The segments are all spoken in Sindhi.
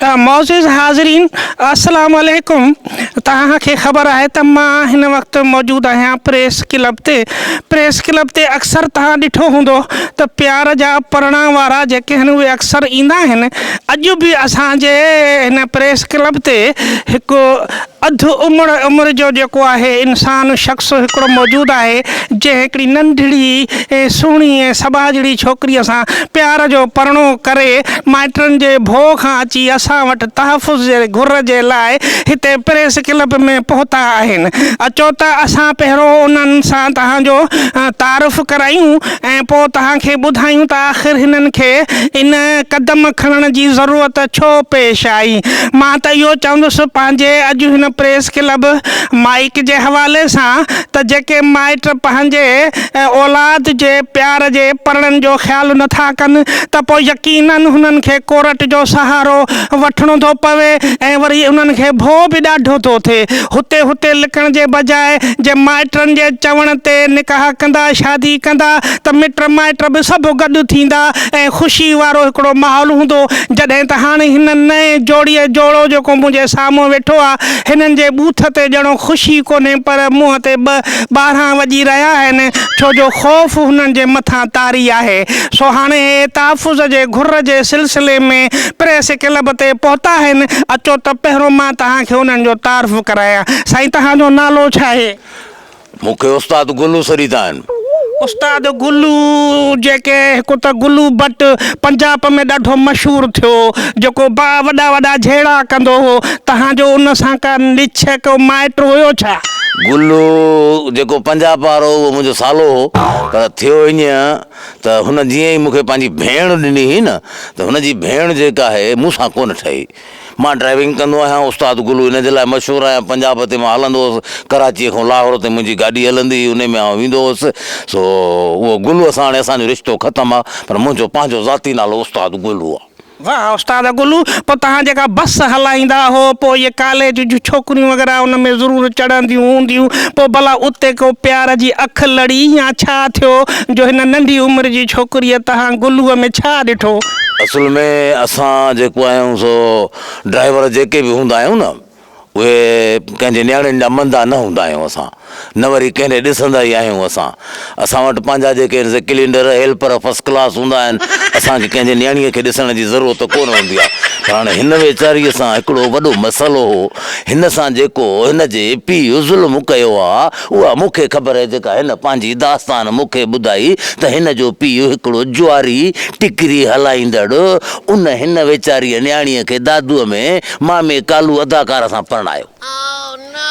ته معزز حاضرين السلام عليڪم توهان کي خبر آهي ته مان هن وقت موجود آهيان پريس ڪلب تي پريس ڪلب تي اڪثر توهان ڏٺو هوندو ته پيار جا پرڻا وارا جيڪي آهن اهي اڪثر ايندا آهن اڄ به اسان جي هن پريس ڪلب تي هڪ اڌ امڙ عمر جو جيڪو آهي انسان شخص هڪڙو موجود آهي جنهن هڪڙي ننڍڙي ۽ سهڻي ۽ سٻاجهڙي ڇوڪريء سان پيار جو پرڻو ڪري مائٽن جي ڀوء کان اچي اسان وٽ تحفظ جي گهر جي لاء هتي پريس ڪلب ۾ پهتا آهن. اچو ته اسان پهريون انهن سان توهان جو تعارف ڪرايون ۽ پوء توهان کي ٻڌايون ته آخر هنن کي ان قدم کڻڻ جي ضرورت ڇو پيش آئي. مان ته اهو چوندس پنهنجي اڄ هن پريس ڪلب مائيڪ جي حوالي سان ته جيڪي مائٽ پنهنجي اولاد جي پيار جي پرڻن جو خيال نه ٿا ڪن ته پوء يقينن هنن کي ڪورٽ جو سهارو وٺڻو ٿو پوي ۽ وري انهن کي ڀوء به ڏاڍو ٿو ٿئي. هتي هتي لڪڻ جي بجاء جي مائٽن جي چوڻ تي نڪاح ڪندا، شادي ڪندا ته مٽ مائٽ به سڀ گڏ ٿيندا ۽ خوشي وارو هڪڙو ماحول هوندو. جڏهن ته هاڻي هن نئين جوڙيء جوڙو جيڪو منهنجي سامهون ويٺو آ، هنن جي ٻوٿ تي ڄڻو خوشي ڪونهي پر منهن تي ٻه ٻارهن وڄي رهيا آهن، ڇو جو خوف هنن جي مٿان طاري آهي. سو هاڻي اهي تحفظ جي گهر جي سلسلي ۾ پريس ڪلب تي پهتا آهن. اچو ته پهريون مان توهان کي انهن جو تعارف ڪرايان. سائين توهان جو نالو ڇا آهي؟ مون کي استاد گلو سڏيندا آهن. استاد گلو جيڪي هڪ ته گلو بٽ پنجاب ۾ ڏاڍو مشهور ٿيو جيڪو با وڏا وڏا جهيڙا ڪندو هو توهان جو ان سان ڪا لڇ ڪو مائٽ هيو ڇا؟ گلو جيڪو پنجاب وارو اهو منهنجو سالو هو پر ٿيو ائين ته هن جيئن ئي مون کي پنهنجي ڀيڻ ڏني هئي نه ته هن جي ڀيڻ جيڪا آهي مون سان ڪونه ٺهي. مان ڊرائيونگ ڪندو آهيان، استاد گلو ان جي لاء مشهور آهيان، پنجاب تي مان هلندو هوس، ڪراچيء کان لاهور تائين منهنجي گاڏي هلندي هئي، انهي ۾ آئون ويندو هوس، سو اهو گلوء سان هاڻي اسان جو رشتو ختم آ، پر منهنجو پنهنجو ذاتي نالو استاد گلو آ. واهه استاد گلو، پوء توهان جيڪا بس هلائيندا هو، پوء اهي ڪاليج جون ڇوڪريون وغيره ان ۾ ضرور چڙهنديون هونديون، پوء ڀلا اتي ڪو پيار جي اک لڙي يا ڇا ٿيو جو هن ننڍي عمر جي ڇوڪريء توهان گلوء ۾ ڇا ڏٺو؟ اصل ۾ اسان جيڪو آهيون سو ڊرائيور جيڪي به هوندا آهيون نه اهي ڪنهن جي نياڻين جا مندا نه هوندا آهيون اسان نه وري ڪنهن ڏي ڏسندا ئي آهيون اسان اسان وٽ پنهنجا جيڪي آهن سي ڪلينڊر هيلپر فرسٽ ڪلاس هوندا آهن اسان کي ڪنهن جي نياڻيء کي ڏسڻ جي ضرورت ڪونه هوندي آهي پر هاڻي هن ويچاريء سان هڪڙو وڏو مسئلو هو هن سان جيڪو هن جي پيء ظلم ڪيو آ اها مون کي خبر آهي جيڪا هن پنهنجي داستان مون کي ٻڌائي ته هن جو پيء هڪڙو جواري ٽڪري هلائيندڙ ان هن ويچاريء نياڻيء کي دادوء ۾ مامي ڪالو اداڪار سان پرڻايو.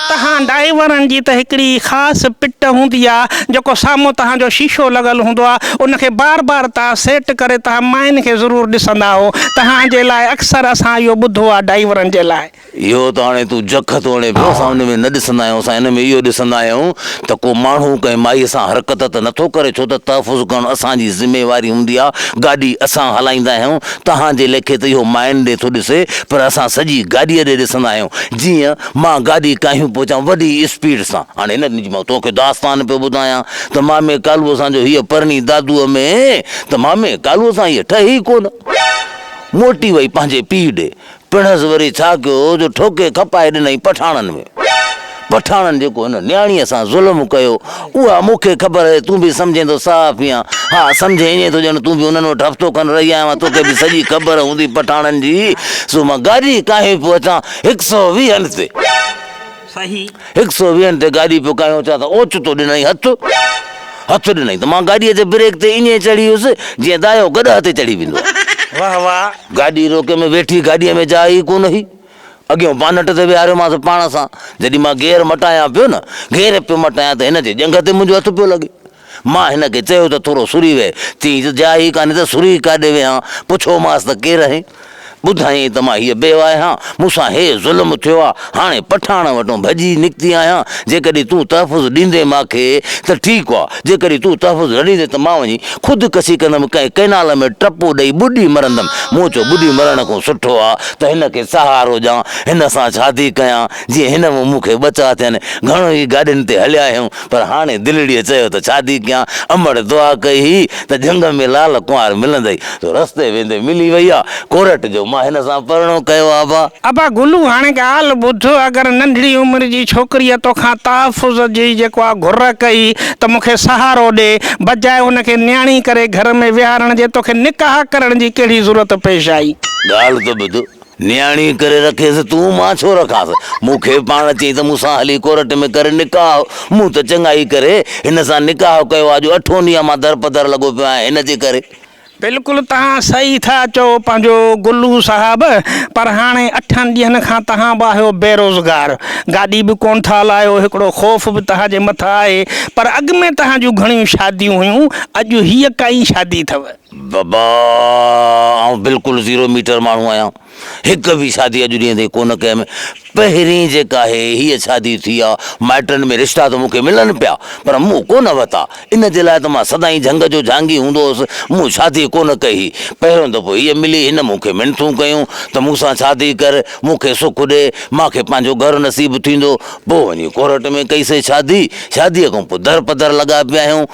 تهان ڊائيورن جي ته هڪڙي خاص پٽ هوندي آ جيڪو سامهون تهان جو شيشو لڳل هوندو آ ان کي بار بار تهان سيٽ ڪري تهان ماين کي ضرور ڏسندا هو تهان جي لاء اڪثر اسان اهو ٻڌو آ ڊائيورن جي لاء. اهو ته هاڻي تون جک ٿو هڻين پيو، اسان ان ۾ نه ڏسندا آهيون، اسان ان ۾ اهو ڏسندا آهيون ته ڪو ماڻهو ڪنهن مائيء سان حرڪت ته نٿو ڪري، ڇو ته تحفظ ڪرڻ اسان جي ذميواري هوندي آهي، گاڏي اسان هلائيندا آهيون، توهان جي ليکي ته اهو ماين ڏي ٿو ڏسي، پر اسان سڄي گاڏيء ڏي ڏسندا آهيون، جيئن مان گاڏي ڪاهيون پهچان وڏي اسپيڊ سان، هاڻي هن جي مان توکي داستان پيو ٻڌايان ته مامي ڪالوء سان جو هيء پرڻي دادوء ۾ ته مامي ڪالوء سان هيء ٺهي ئي ڪونه، موٽي وئي پنهنجي پيء ڏي. پڻهس وري ڇا ڪيو جو ٺوڪي کپائي ڏنائين پٺاڻن ۾. پٺاڻن جيڪو هن نياڻيء سان ظلم ڪيو، اها مون کي خبر آهي، تون به سمجهين ٿو صحافي آن. ها، سمجهين ائين ٿو ڄڻ تون به انهن وٽ هفتو کن رهي آيو آن، توکي به سڄي خبر هوندي پٺاڻن جي. سو مان گاڏي ڪاهي پيو اچان هڪ سئو ويهن تي. صحيح. هڪ سئو ويهن تي گاڏي پيو ڪاهيون اچان ته اوچتو ڏنائين هٿ. هٿ ڏنائين ته مان گاڏيء جي بريڪ تي ائين چڙهي ويس، جيئن دايو گڏهه تي چڙهي ويندو آهي. واهه واهه. گاڏي روڪي ۾ ويٺي، گاڏيء ۾ جاء ئي ڪونه هئي. اڳيون بانٽ تي ويهاريومانس پاڻ سان. جڏهن مان گيئر مٽايان پيو نه، گيئر پيو مٽايان ته هن جي ڄنگهه تي منهنجو هٿ پيو لڳي. مان هن کي چيو ته ٿورو سري ويهه. چيائين ته جاء ئي ڪانهي ته سري ڪاڏي ويهان. پڇيومانس ته ڪير آهين؟ ٻڌايائين ته مان هيء بيوه آهيان، مون سان هي ظلم ٿيو آ، هاڻي پٺاڻ وٽون ڀڄي نڪتي آهيان، جيڪڏهن تون تحفظ ڏيندين مان کي ته ٺيڪ آ، جيڪڏهن تون تحفظ نه ڏيندين ته مان وڃي خودڪشي ڪندم، ڪنهن ڪئنال ۾ ٽپو ڏئي ٻڏي مرندم. مون چيو ٻڏي مرڻ کان سٺو آ ته هن کي سهارو ڏيان، هن سان شادي ڪيان، جيئن هن مان مون کي ٻچا ٿين. گهڻو ئي گاڏين تي هليا آهيون، پر هاڻي دلڙيء چيو ته شادي ڪيان. امڙ دعا ڪئي هئي ته جهنگ ۾ لال ڪنوار ملندئي. سو رستي ويندي ملي وئي آ. ڪورٽ جو مان هن سان پرڻو ڪيو آ ابا. ابا گلو هاڻي ڳالهه ٻڌ اگر ننڍڙي عمر جي ڇوڪريء توکان تحفظ جي جيڪو آ گهر ڪئي ته مون کي سهارو ڏي بجاء ان کي نياڻي ڪري گهر ۾ ويهارڻ جي توکي نڪاح ڪرڻ جي ڪهڙي ضرورت پيش آئي. ڳالهه ته ٻڌ نياڻي ڪري رکيس تون مان ڇو رکانس مون کي پاڻ چيائين ته مون سان هلي ڪورٽ ۾ ڪر نڪاح مون ته چڱائي ڪري هن سان نڪاح ڪيو آ جو اٺون ڏينهن مان درپدر لڳو پيو آهيان هن جي ڪري. بلڪل توهان صحيح ٿا چئو پنهنجو گلو صاحب پر هاڻي اٺن ڏينهن کان توهان به آهيو بيروزگار گاڏي به ڪونه ٿا هلايو هڪڙو خوف به توهان جي مٿان آهي پر اڳ ۾ توهان جون گهڻيون شاديون هيون اڄ هيء ڪائين شادي اٿو. بابا آئون بلڪل زيرو ميٽر ماڻهو آهيان هڪ به شادي اڄ ڏينهن تائين ڪونه ڪيم پهرين جيڪا آهي هيء شادي ٿي آ مائٽن ۾ رشتا ته مون کي ملن پيا پر مون ڪونه وتا ان جي لاء ته مان سدائين جهنگ جو جهانگي هوندو هوس مون شادي ڪونه ڪئي هئي پهريون دفعو هيء ملي هن مون کي منٿون ڪيون ته مون سان شادي ڪر مون کي سک ڏي مان کي پنهنجو گهر نصيب ٿيندو پوء وڃي ڪورٽ ۾ ڪئي سي شادي شاديء کان پوء در پدر لڳا پيا آهيون.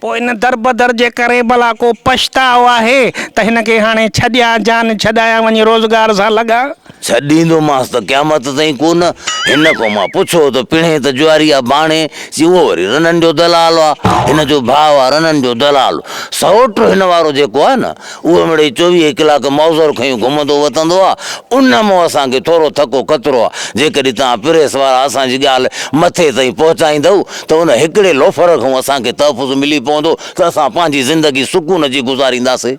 پوء ان دربدر جي ڪري ڀلا ڪو پڇتاء آهي ته هن کي هاڻي ڇڏيان، جان ڇڏايان، وڃي روزگار سان لڳان؟ ڇڏيندومانس ته قيامت تائين ڪو نه. هن کان مان پڇيو ته پڻهين ته جواري آ ڀاڻي؟ چي اهو وري رنن جو دلال آ. هن جو ڀاء آ رنن جو دلال. سئوٽ هن وارو جيڪو آ نه. اهو مڙئي چوويهه ڪلاڪ مائوزر کنيون گهمندو وتندو آ، ان مون اسان کي ٿورو ٿڪو خطرو آ، جيڪڏهن توهان پريس وارا اسان جي ڳالهه مٿي تائين پهچائيندؤ ته ان هڪڙي لوفر کان اسان کي تحفظ ملي پوندو ته اسان پنهنجي زندگي سڪون جي گذارينداسي.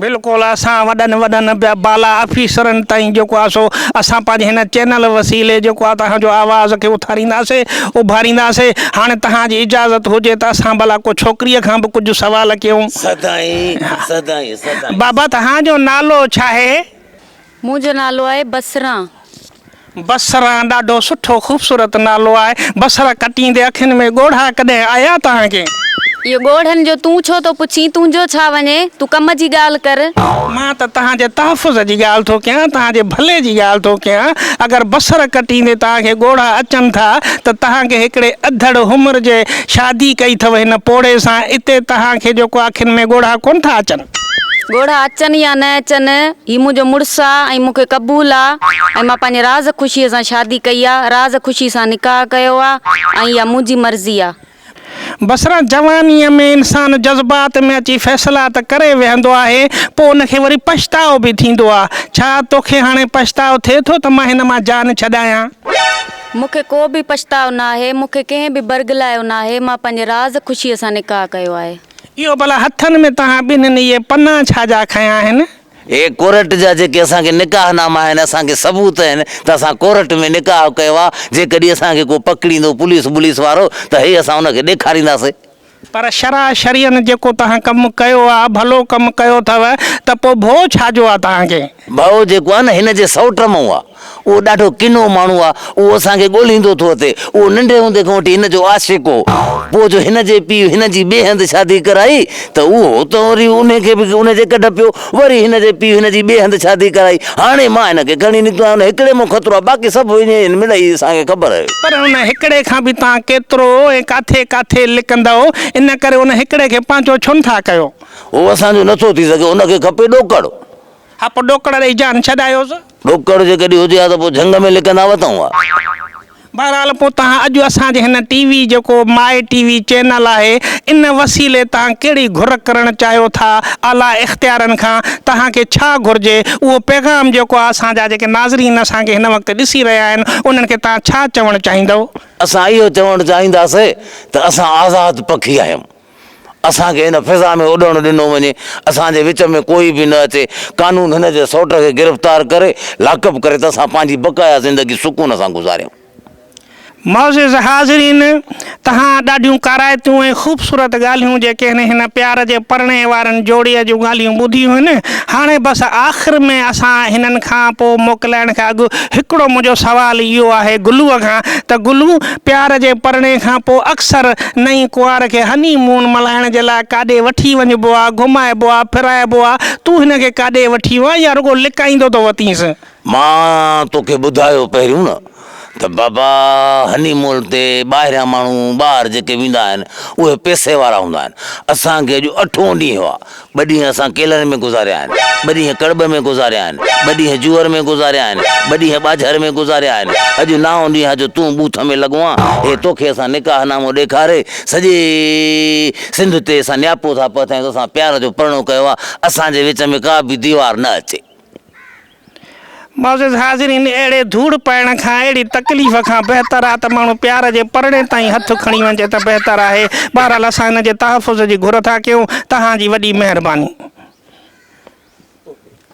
بلڪل اسان وڏن وڏن بالا آفيسرن تائين جيڪو آ سو اسان پنهنجي هن چينل وسيلي جيڪو آ توهان جو آواز کي اٿارينداسي اڀارينداسي هاڻي توهان جي اجازت هجي ته اسان ڀلا ڪو ڇوڪريء کان به ڪجهه سوال ڪيون. سدائين سدائين سدائين. بابا توهان جو نالو ڇاهي؟ منهنجو نالو آهي بصران. بصران ڏاڍو سٺو خوبصورت نالو آهي. بصر ڪٽيندي اکين ۾ ڳوڙها ڪڏهن آيا توهان کي؟ اهو ڳوڙهن جو تون ڇو ٿو پڇين، تنهنجو ڇا وڃي، تون ڪم جي ڳالهه ڪر. مان ته توهان جي تحفظ جي ڳالهه ٿو ڪيان، توهان جي ڀلي جي ڳالهه ٿو ڪيان. اگر بصر ڪٽيندي توهان کي ڳوڙها اچن ٿا ته توهان کي هڪڙي اڌڙ عمر جي شادي ڪئي اٿو هن پوڙهي سان، اتي توهان کي جيڪو اکين ۾ ڳوڙها ڪونه ٿا اچن. ڳوڙها اچن يا نه اچن، هي منهنجو مڙس آ ۽ مون کي قبول آ ۽ مان پنهنجي راز خوشيء سان شادي ڪئي آ، راز خوشي سان نڪاح ڪيو آ ۽ اها منهنجي مرضي آ. بصرا جوانيء ۾ انسان جذبات ۾ اچي فيصلا ته ڪري ويهندو آهي، پوء ان کي وري پڇتاء به ٿيندو آ. ڇا توکي هاڻي پڇتاء ٿئي ٿو ته مان هن مان جان ڇڏايان؟ مون کي ڪو به پڇتاء ناهي، مون کي ڪنهن به برغلايو ناهي، مان پنهنجي راز خوشيء سان نڪاح ڪيو آهي. اهو ڀلا هٿن ۾ توهان ٻنهين اهي پنا ڇا جا کنيا آهن؟ اهي ڪورٽ جا جيڪي اسان کي نڪاح ناما آهن، اسان کي ثبوت آهن ته اسان ڪورٽ ۾ نڪاح ڪيو آهي، جيڪڏهن اسان کي ڪو پڪڙيندو پوليس بوليس وارو ته هي اسان ان کي ڏيکارينداسين. پر شرع شريعن جيڪو توهان ڪم ڪيو آهي، ڀلو ڪم ڪيو اٿو ته پوء ڀؤ ڇا جو آهي توهان کي؟ ڀؤ جيڪو آهي نه هن جي سئوٽ مئون آهي، اهو ڏاڍو ڪنو ماڻهو آهي، اهو اسان کي ڳولهيندو ٿو اچي، اهو ننڍي هوندي کان وٺي هن جو عاشق هو، پوء جو هن جي پيء هن جي ٻئي هنڌ شادي ڪرائي ته اهو ته وري انهي کي به ان جي ڪڍ پيو، وري هن جي پيء هن جي ٻئي هنڌ شادي ڪرائي، هاڻي مان هن کي کڻي نڪتو آهيان، ان هڪڙي مون خطرو آهي، باقي سڀ ائين ئي آهن، مڙئي اسان کي خبر آهي. پر ان هڪڙي کان به توهان ڪيترو ۽ ڪاٿي ڪاٿي لڪندؤ، ان ڪري ان هڪڙي کي پنهنجو ڇو نه ٿا ڪيو؟ هو اسان جو نٿو ٿي سگهي، ان کي کپي ڏوڪڙ. ها پوء ڏوڪڙ ڏئي جان ڇڏايوس. ڏوڪڙ جيڪڏهن هجي ها ته پوء جهنگ ۾ لڪندا وتون ها. بهرحال پوء توهان اڄ اسان جي هن ٽي وي جيڪو ماء ٽي وي چينل آهي ان وسيلي توهان ڪهڙي گهر ڪرڻ چاهيو ٿا اعليٰ اختيارن کان توهان کي ڇا گهرجي اهو پيغام جيڪو آهي اسان جا جيڪي ناظرين اسان کي هن وقت ڏسي رهيا آهن انهن کي توهان ڇا چوڻ چاهيندؤ. اسان اهو چوڻ چاهينداسين ته اسان آزاد پکي آهيون. اسان کي هن فضا ۾ اڏڻ ڏنو وڃي، اسان جي وچ ۾ ڪوئي به نه اچي، قانون هن جي سئوٽ کي گرفتار ڪري، لاڪ اپ ڪري ته اسان پنهنجي بقايا زندگي سڪون سان گذاريون. معزز حاضرين! توهان ڏاڍيون ڪارائتيون ۽ خوبصورت ڳالهيون جيڪي هن هن پيار جي پرڻي وارن جوڙي جون ڳالهيون ٻڌيون هن. هاڻي بس آخر ۾ اسان هنن کان پوء موڪلائڻ کان اڳ هڪڙو منهنجو سوال اهو آهي گلوء کان ته گلو! پيار جي پرڻي کان پوء اڪثر نئين ڪنوار کي هني مون ملهائڻ جي لاء ڪاڏي وٺي وڃبو آ، گهمائبو آ، ڦرائبو آ، تون هن کي ڪاڏي وٺي ويو آهين يا رڳو لڪائيندو ٿو وتينس؟ مان توکي ٻڌايو پهريون نه ته بابا هني مون تي ٻاهريان ماڻهو ٻاهر جيڪي ويندا آهن اهي پئسي وارا هوندا آهن. اسان کي اڄ اٺون ڏينهن هئا. ٻه ڏينهن اسان ڪيلن ۾ گذاريا آهن، ٻه ڏينهن ڪڙٻ ۾ گذاريا آهن، ٻه ڏينهن جوئر ۾ گذاريا آهن، ٻه ڏينهن ٻاجهر ۾ گذاريا آهن. اڄ نائون ڏينهن آهي جو تون ٻوٿ ۾ لڳو آن. هي توکي اسان نڪاح نامو ڏيکاري سڄي سنڌ تي اسان نياپو ٿا پهچايون ته اسان پيار جو پرڻو ڪيو آهي، اسان جي وچ ۾ ڪا به ديوار نه اچي. معزز حاضرين اهڙي ڌوڙ پائڻ کان اهڙي تڪليف کان بهتر آ ته ماڻهو پيار جي پرڻي تائين هٿ کڻي وڃي ته بهتر آهي. بهرحال اسان هن جي تحفظ جي گهر ٿا ڪيون. توهان جي وڏي مهرباني.